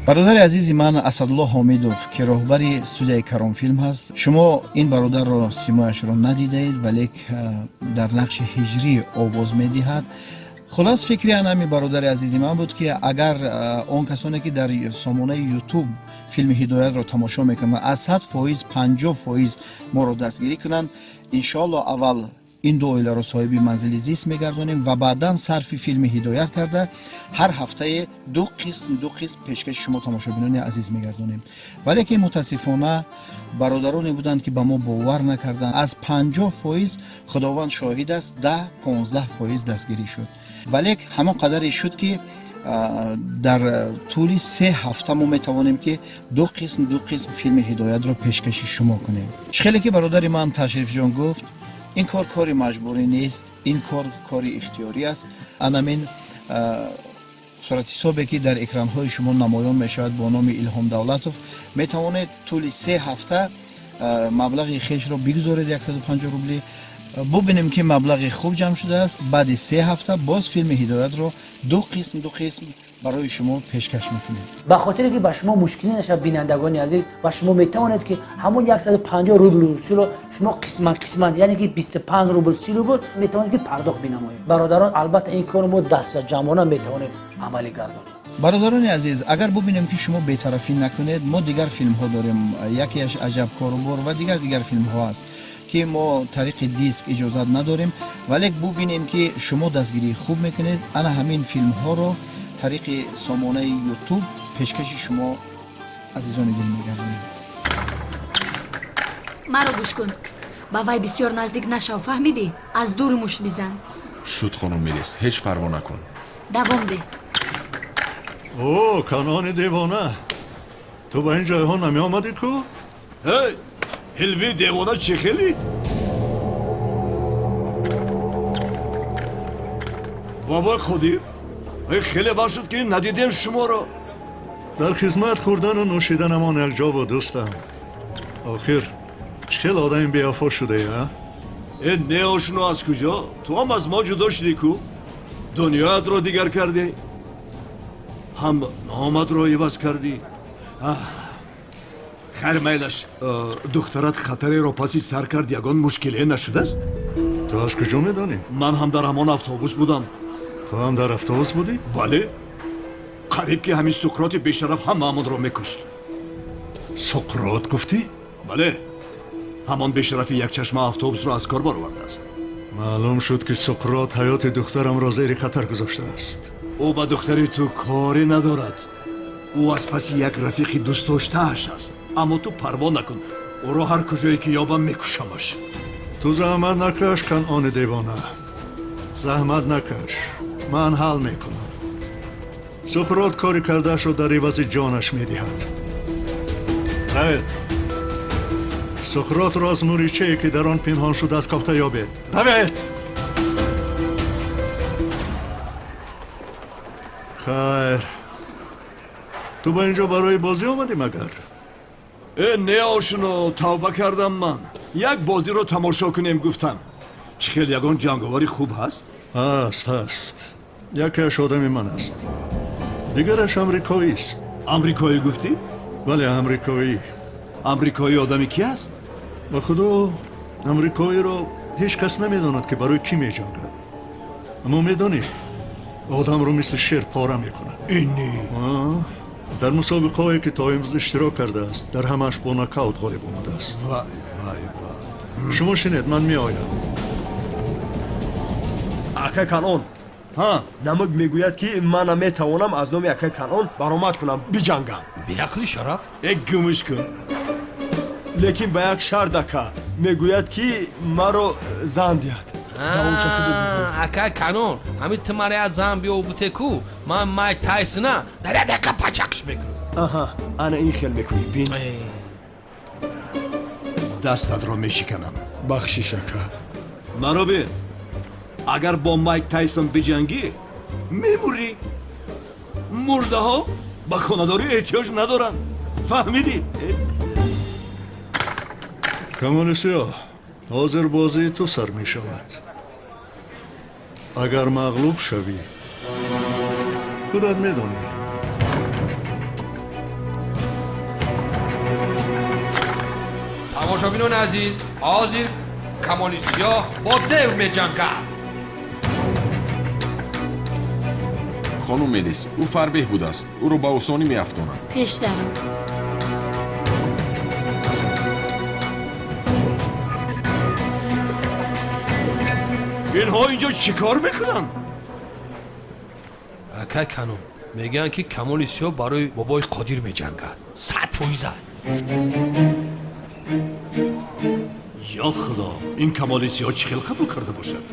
Бародари азизи ман Асадулло Ҳомидов, ки роҳбари студияи Каромфилм ҳаст, шумо ин бародарро симояшро надидаед, валек дар нақши ҳиҷрӣ овоз медиҳад. Хулас, фикри анами бародари азизи ман буд, ки агар он касоне, ки дар сомонаи Ютуб филми Ҳидоятро тамошо мекунанд, аз 100%, 50% моро дастгирӣ кунанд, иншоалло аввал ин ду оиларо соҳиби манзили зист мегардонем ва баъдан сарфи филми Ҳидоят карда, ҳар ҳафтае ду қисм, ду қисм пешкаши шумо тамошобинони азиз мегардонем. Валекин мутаассифона бародароне буданд, ки ба мо бовар накарданд. Аз 50%, Худованд шоҳид аст, 10-15% дастгирӣ шуд, валек ҳамон қадаре шуд, ки дар тӯли 3 ҳафта мо метавонем, ки ду қисм, ду қисм филми Ҳидоятро пешкаши шумо кунем. Чӣ хеле ки бародари ман Ташрифҷон гуфт, ин кор кори маҷбурӣ нест, ин кор кори ихтиёрӣ аст. Анамин суратҳисобе, ки дар экранҳои шумо намоён мешавад, бо номи Илҳом Давлатов, метавонед тӯли 3 ҳафта маблағи хешро бигузоред, 150 рубли. Бубинем, ки маблағи хуб ҷамъ шудааст, баъди 3 ҳафта боз филми Ҳидоятро ду қисм, ду қисм барои шумо пешкаш мекунем.
Ба хотире ки ба шумо мушкилӣ нашавад, бинандагони азиз, ва шумо метавонед, ки ҳамон 150 рубл русиро шумо қисман, қисман, яъне ки 25 рубл, 40 рубл метавонед, ки пардохт бинамоед. Бародарон, албатта, ин корро мо дастаҷамъона метавонем амалӣ гардонем.
Бародарони азиз, агар бубинем, ки шумо бетарафӣ накунед, мо дигар филмҳо дорем, якеаш Аҷаб корубор ва дигар дигар филмҳо аст, ки мо тариқи диск иҷозат надорем, вале бубинем, ки шумо дастгирии хуб мекунед, ана ҳамин филмҳоро тариқи сомонаи Ютуб пешкаши шумо азизони дил мегардонем.
Маро гӯш кун, ба вай бисёр наздик нашав, фаҳмидӣ? Аз дур мушт бизан.
Шуд, хонум Мелис, ҳеҷ парво накун.
Давом деҳ.
О, Канони девона, ту ба ин ҷойҳо намеомадӣ ку?
Ҳей, Ҳилмӣ девона, чӣ хелӣ? Бобои Қодир, хеле вақт шуд, ки надидем шуморо.
Дар хизмат хӯрдану нӯшиданамон якҷо буд, дӯстам. Охир чӣ хел одами бевафо шудаи, а?
Э, не, ошно, аз куҷо? Ту ҳам аз мо ҷудо шудӣ ку, дунёятро дигар кардӣ, ҳам номатро иваз кардӣ. Хайр, майлаш. Духтарат хатареро паси сар кард, ягон мушкиле нашудааст?
Ту аз куҷо медонӣ?
Ман ҳам дар ҳамон автобус будам.
Ту ҳам дар автобус будӣ?
Бале, қариб ки ҳамин Суқроти бешараф ҳамаамонро мекушт.
Суқрот гуфтӣ?
Бале, ҳамон бешарафи якчашма автобусро аз кор баровардааст.
Маълум шуд, ки Суқрот ҳаёти духтарамро зери хатар гузоштааст.
Ӯ ба духтари ту коре надорад, ӯ аз паси як рафиқи дӯстдоштааш аст. Аммо ту парво накун, ӯро ҳар куҷое ки ёбам, мекушамаш.
Ту заҳмат накаш, Канъони девона, заҳмат накаш, ман ҳал мекунам. Суқрот кори кардаашро дар ивази ҷонаш медиҳад. Равед, Суқротро аз мӯричае, ки дар он пинҳон шудааст, кофта ёбед. Равед! Хайр, ту ба ин ҷо барои бозӣ омадӣ магар?
Э, не, ошно, тавба кардам. Ман як бозиро тамошо кунем гуфтам. Чӣ хел, ягон ҷанговари хуб ҳаст?
Ҳаст, ҳаст. Якеаш одами ман аст, дигараш амрикоист.
Амрикоӣ гуфтӣ?
Бале, амрикоӣ.
Амрикоӣ одами кӣ аст?
Ба худо, амрикоиро ҳеҷ кас намедонад, ки барои кӣ меҷангад. Аммо медонӣ, одамро мисли шер пора мекунад.
Инни?
Дар мусобиқаҳое, ки то имрӯз иштирок кардааст, дар ҳамааш бо нокаут ғолиб омадааст.
Вай, вай, вай!
Шумо шинед, ман меоям.
Акай Канон, намуд мегӯяд, ки мана метавонам аз номи акай Канон баромад кунам, биҷангам.
Беақли шараф!
Э, гумш кун!
Лекин ба як шарт, ака. Мегӯяд, ки маро зан диҳад.
Акай Канон, ҳамин ту мара як зан биё буте ку, ман Майк Тайсона дар як дақиқа пачақш мекунам.
Аҳа, ана ин хел мекунӣ, бин.
Дастатро мешиканам.
Бахшиш, ака.
Маро бин, агар бо Майк Тайсон биҷангӣ, мемурӣ. Мурдаҳо ба хонадорӣ эҳтиёҷ надоранд, фаҳмидӣ?
Камоли Сиёҳ, ҳозир бозии ту сар мешавад. Агар мағлуб шавӣ, худат медонӣ.
Тамошобинони азиз, ҳозир Камоли Сиёҳ бо дев меҷангад.
Хонум Мелис, ӯ фарбеҳ будааст, ӯро ба осонӣ меафтонад.
Пеш даро.
Инҳо инҷо чӣ кор мекунанд?
Акай Канон, мегӯянд, ки Камоли Сиёҳ барои бобои Қодир меҷангад. 100%.
Ё Худо, ин Камоли Сиёҳ чӣ хел қабул карда бошад?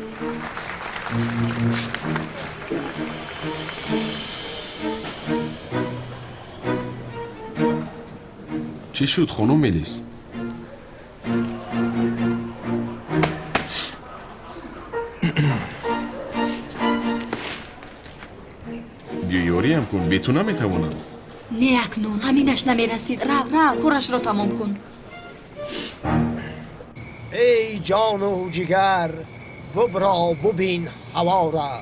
Чӣ шуд, хонум Мелис? Биё, ёриям кун, бе ту наметавонам.
Не, акнун ҳаминаш намерасид. Рав, рав, корашро тамом кун.
Эй ҷону ҷигар, бубро, бубин ҳавора.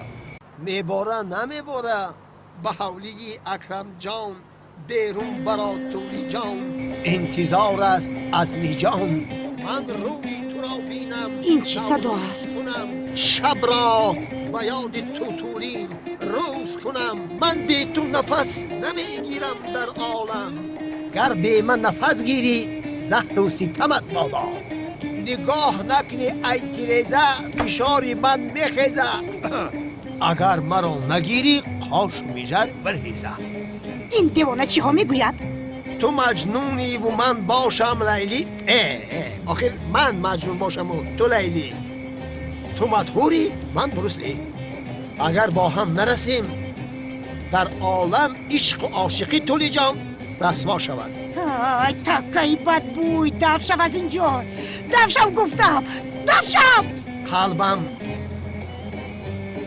Мебора, намебора, ба ҳавлии Акрамҷон берун баро, Тулиҷон интизор аст Азмиҷон. Ман рӯи туро бинам.
Ин чӣ садо аст?
Шабро ба ёди ту тулин рӯз кунам. Ман бе ту нафас намегирам дар олам. Гар бе ман нафас гирӣ, заҳру ситамат бодо. Нигоҳ накунӣ, ай тиреза, фишори ман мехеза. Агар маро нагирӣ, қошу мижат бирҳеза.
Ин девона чиҳо мегӯяд?
Ту маҷнуниву ман бошам Лайлӣ. Э, э, охир ман маҷнун бошаму ту Лайлӣ. Ту мадҳурӣ, ман Брусли. Агар бо ҳам нарасем, дар олам ишқу ошиқӣ, Тулиҷон, расво шавад.
Ай, таккаи бадбӯй, даф шав аз ин ҷо, даф шав гуфтам, даф шав!
Қалбам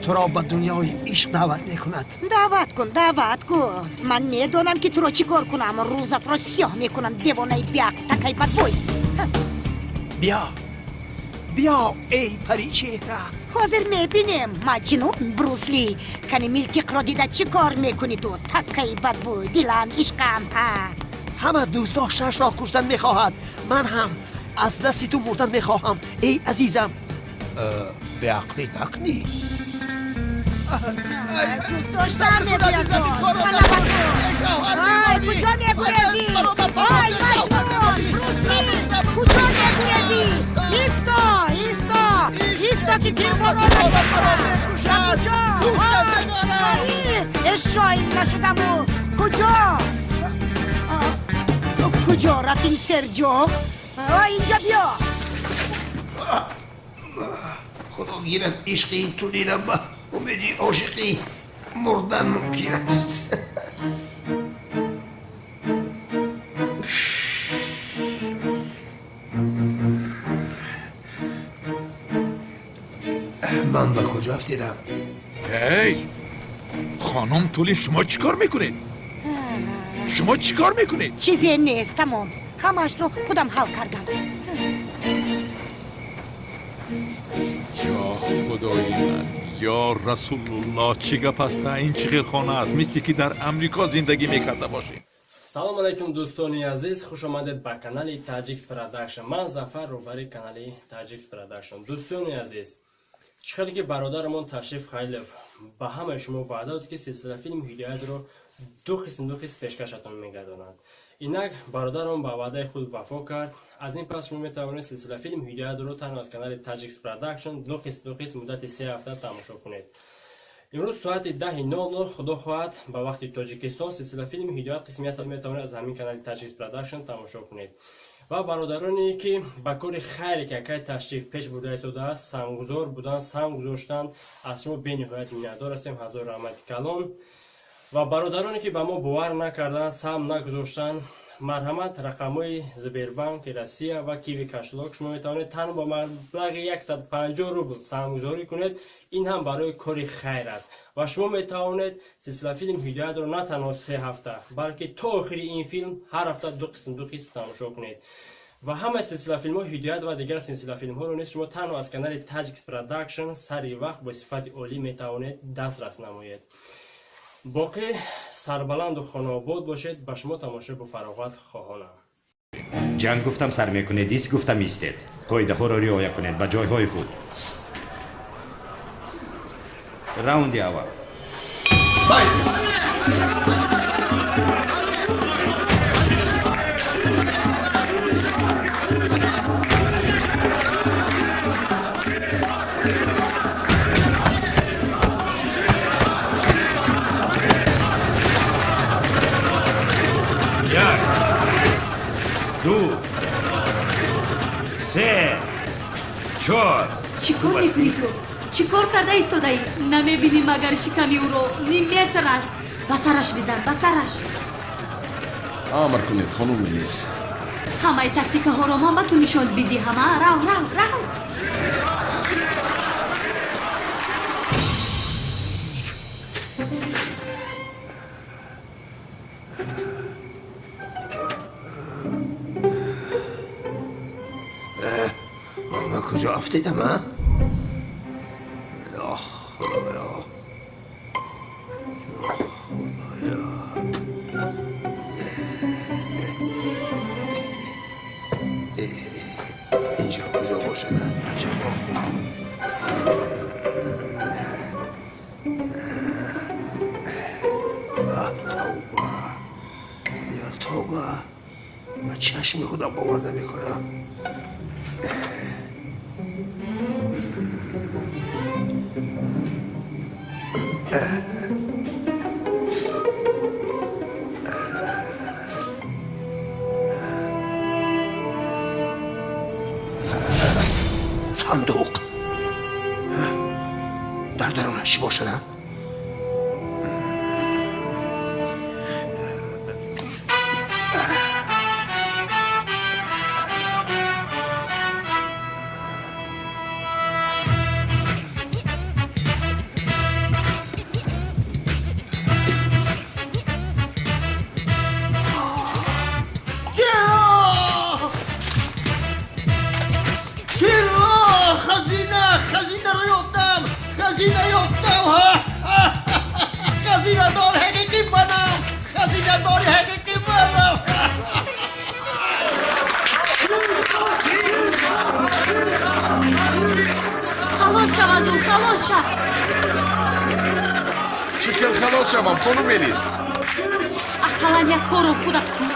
туро ба дунёи ишқ даъват мекунад.
Даъват кун, даъват кун. Ман медонам, ки туро чӣ кор кунам. Рӯзатро сиёҳ мекунам, девонаи беақл, таккаи бадбӯй.
Биё, биё, эй паричеҳра.
Ҳозир мебинем, маҷнун Брусли. Кани милтиқро дида чӣ кор мекунӣ ту, таккаи бадбӯй? Дилам, ишқам, ҳа.
Ҳама дӯстдоштаашро куштан мехоҳад, ман ҳам аз дасти ту мурдан мехоҳам, эй азизам. Беақлӣ накунӣ.
Дӯстдоштам мегӯяд. Ай, куҷо мегурезӣ? Ай, маҷнун Брусли, куҷо мегурезӣ? Исто, исто, исто, ки тирборона. Куҷо? Шоир, э, шоир нашудаму. Куҷо, куҷо рафтин, Серҷоқ? Инҷа биё.
Худо гирад ишқи ин тулира, ба умеди ошиқӣ мурдан мумкин аст. Ман ба куҷо афтидам?
Эй, хонум Тули, шумо чӣ кор мекунед? Шумо чӣ кор мекунед?
Чизе нест, тамом, ҳамаашро худам ҳал кардам.
Ё худои ман, ё Расулуллоҳ, чӣ гап аста? Ин чӣ хел хона аст? Мисли ки дар Амрико зиндагӣ мекарда бошем.
Салом алайкум, дӯстони азиз, хушомадед ба канали Таҷикс Продакшн. Ман Зафар, роҳбари канали Таҷикс Продакшн. Дӯстони азиз, чӣ хеле ки бародарамон Ташриф Халилов ба ҳамаи шумо ваъда дод, ки силсила филм Ҳидоятро ду қисм, ду қисм пешкашатон мегардонад, инак бародарам ба ваъдаи худ вафо кард. Аз ин пас шумо метавонед силсила филм Ҳидоятро танҳо аз канали Таҷикс Продакшн ду қисм, ду қисм муддати 3 ҳафта тамошо кунед. Имрӯз соати 10:00, худо хоҳад, ба вақти Тоҷикистон, силсила филми Ҳидоят қисми 1 метавонед аз ҳамин канали Таҷикс Продакшн тамошо кунед. Ва бародароне, ки ба кори хайре, ки акай Ташриф пеш бурда истодааст, саҳмгузор буданд, саҳм гузоштанд, аз шумо бениҳоят миннатдор ҳастем, ҳазор раҳмати калон. Ва бародароне, ки ба мо бовар накарданд, саҳм нагузоштанд, марҳамат, рақамҳои Сбербанки Россия ва Киви кошелёк, шумо метавонед танҳо ба маблағи 150 рубл саҳмгузорӣ кунед. Ин ҳам барои кори хайр аст ва шумо метавонед силсила филм Ҳидоятро на танҳо 3 ҳафта, балки то охири ин филм ҳар ҳафта ду қисм, ду қисм тамошо кунед. Ва ҳамаи силсилафилмҳои Ҳидоят ва дигар силсилафилмҳоро низ шумо танҳо аз канали Таҷикс Продакшн сари вақт бо сифати олӣ метавонед дастрас намоед. Боқӣ сарбаланду хонаобод бошед. Ба шумо тамошои бофароғат хоҳонам.
Ҷанг гуфтам, сар мекунед, ист гуфтам, истед. Қоидаҳоро риоя кунед. Ба ҷойҳои худ. Раунди аввал. Як, ду, се, чор.
Чӣ кор мекунӣ ту? Чӣ кор карда истодаӣ? Намебинӣ магар, шиками ӯро ним метр аст? Ба сараш бизан, ба сараш!
Амр кунед, хонум Мелис.
Ҳамаи тактикаҳоро ман ба ту нишон бидиҳам, а? Рав, рав, рав!
Ман куҷо афтидам, а? Ё Худоё, Худоё! Инҷо куҷо бошад, аҷабо? Тавба, ё тавба, ба чашми худам бовар намекунам. Сандуқ дар дарунаш чӣ бошад, а?
Тилло! Тилло! Хазина! Хазинаро ёфтам! Хазина ёфтам! Хазинадор ҳақиқӣ манам! Хазинадори ҳақиқӣ манам!
Халос шав аз ӯ, халос шав!
Чӣ хел халос шавам, хонум Мелис?
Ақаллан як корро худат кун.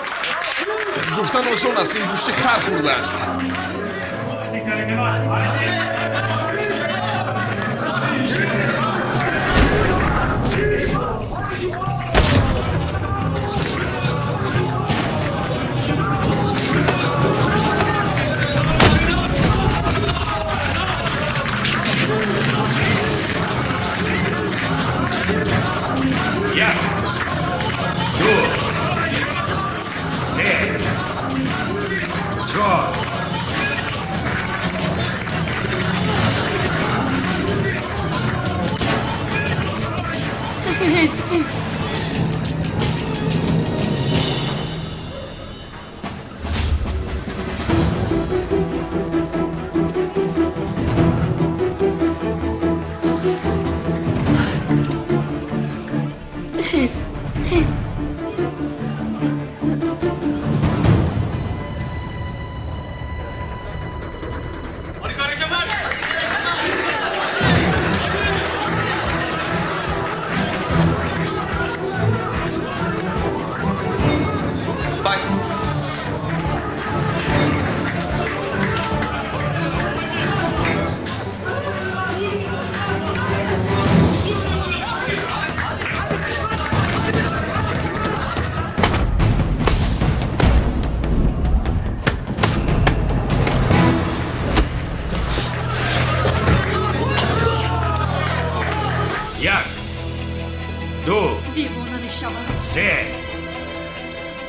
Гуфтан осон аст, ин гӯшти хар хӯрдааст.
Як, ду, се, чор.
Хез, хез! Хез, хез!
Як, ду,
Девона мешавам.
се,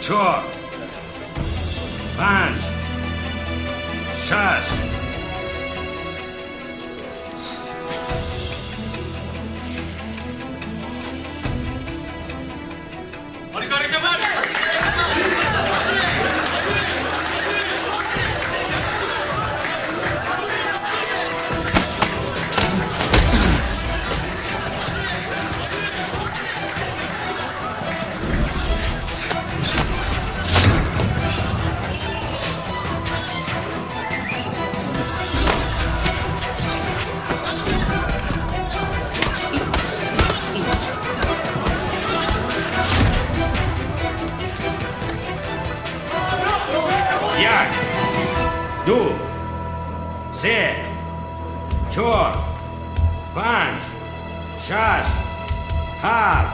чор, панҷ, шаш. 1, 2, 3, 4, 5, 6, 7,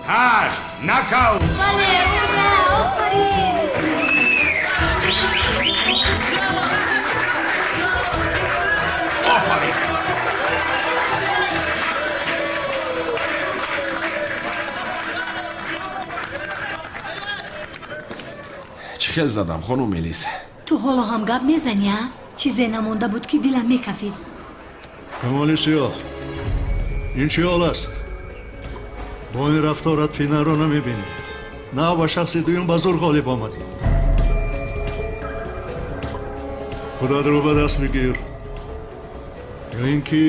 8. Нокаут!
Бале, ура, офарин!
Офарин!
Чӣ хел задам, хонум Мелис?
Ту ҳоло ҳам гап мезанӣ, а? Чизе намонда буд, ки дилам мекафид.
Камоли Сиёҳ, ин чӣ ҳол аст? Бо ин рафторат финалро намебинӣ. На ба шахси дуюм ба зур ғолиб омадӣ. Худатро ба даст мегир ё ин ки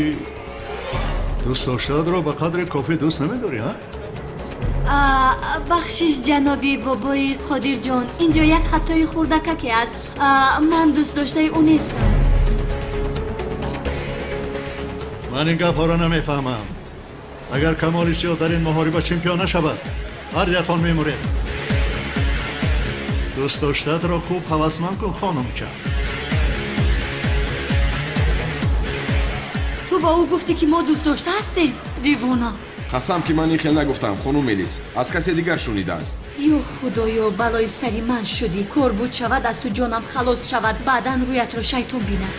дӯстдоштаатро ба қадри кофӣ дӯст намедорӣ, ҳа?
Бахшиш, ҷаноби бобои Қодирҷон, инҷо як хатои хурдакаке аст. Ман дӯстдоштаи ӯ нестам.
Ман ин гапҳоро намефаҳмам. Агар Камоли Сиёҳ дар ин муҳориба чемпион нашавад, ҳардуятон мемуред. Дӯстдоштаатро хуб ҳавасманд кун, хонумча.
Ту ба ӯ гуфтӣ, ки мо дӯстдошта ҳастем, девона.
Қасам, ки ман ин хел нагуфтам, хонум Мелис. Аз касе дигар шунидааст.
Ё худоё, балои сари ман шудӣ. Кор буд шавад, аз ту ҷонам халос шавад. Баъдан рӯятро шайтон бинад.